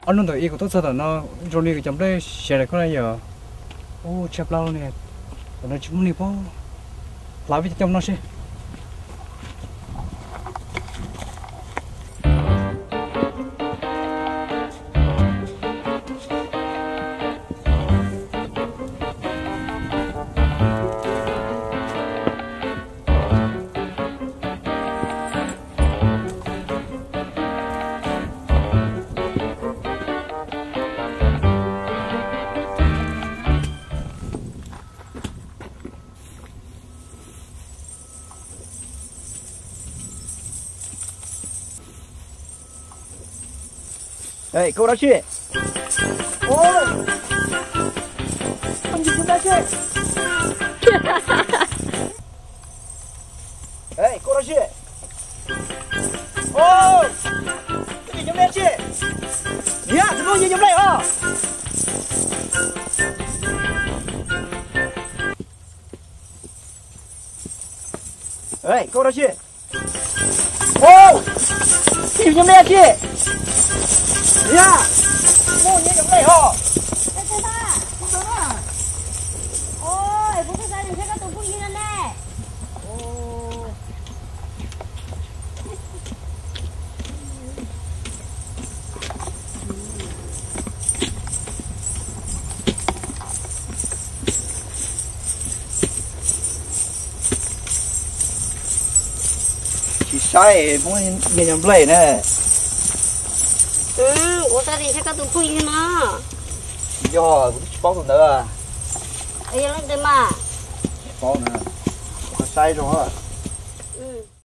Ob hnub ntawm ib kuv tuaj txog tom no, zoo li kuv cov nplej siav lawm koj na yom. Ub, tshaib plab li, tam no tsis muaj neeg paub. Hlav peb cov coj mus noj seb. Ê, koj ua dab tsi? Ua, koj ua dab tsi? Ê, koj ua dab tsi? Ua, koj ua dab tsi? Niam, tus no yog cov nplej os. Ê, koj ua dab tsi? Ua, koj ua dab tsi? Niam, tus no yog cov nplej os. Tsis saib Hmoob niag cov nplej na. Kuv xav tias ntshe koj tus phooj ywg no. Tsis yog, kuv twb tsis paub tus ntawd. Yog leej twg mas? Tsis paub na, kuv saib zoo.